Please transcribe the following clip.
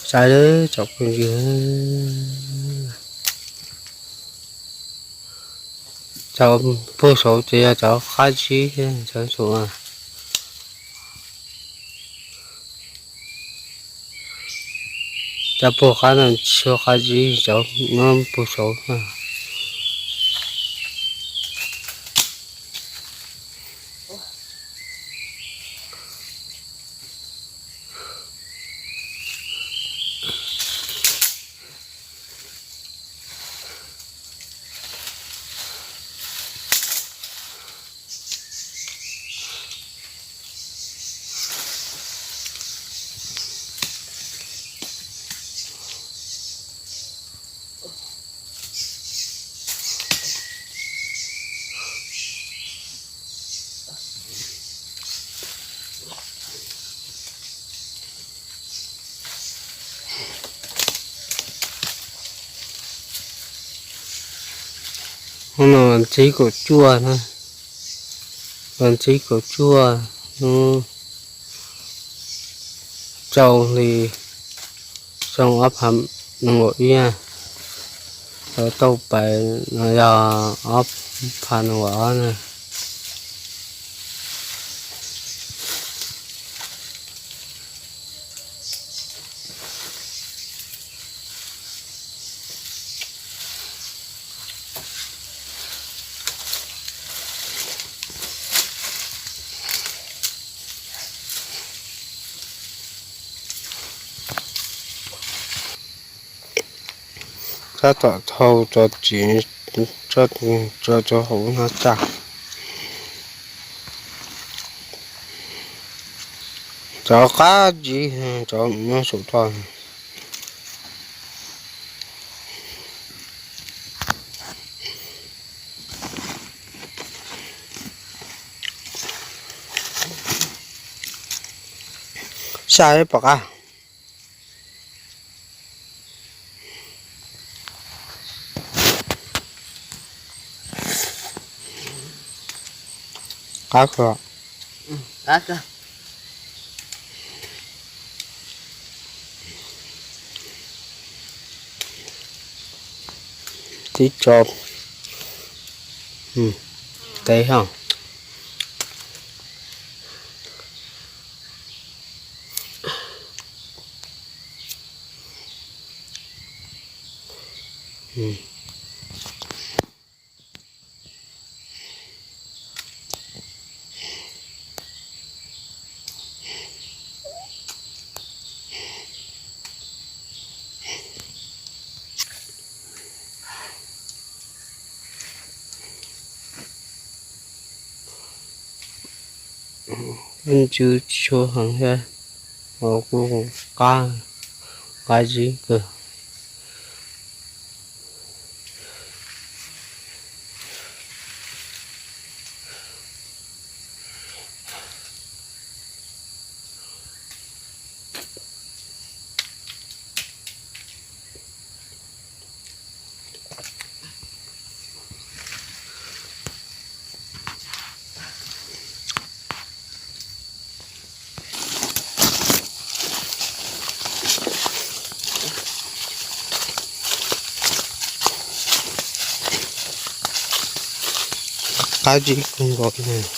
Tsaib lawm cov phooj ywg, cov puag saud ces yog cov qab zib thiab cov saum. Cov puag qab no tsis yog qab zib, cov nyob puag saud. Hnub no vas thib kaum cuaj na, vas thib kaum cuaj, hnub rau hli xyoo ob phav nees nkaum ib, lawv tau pais no yog ob phav nees nkaum ob na. Tab tom thau tso txiv tso rau hauv no tag. Cov qab zib, cov nyob saum toj. Saj pom qab. Qab kawg. Tib tso, teb ho. Leej tswv tsis tshua heev thiab, kuj qab, qab zib kawg. Qab zib kawg nkaus.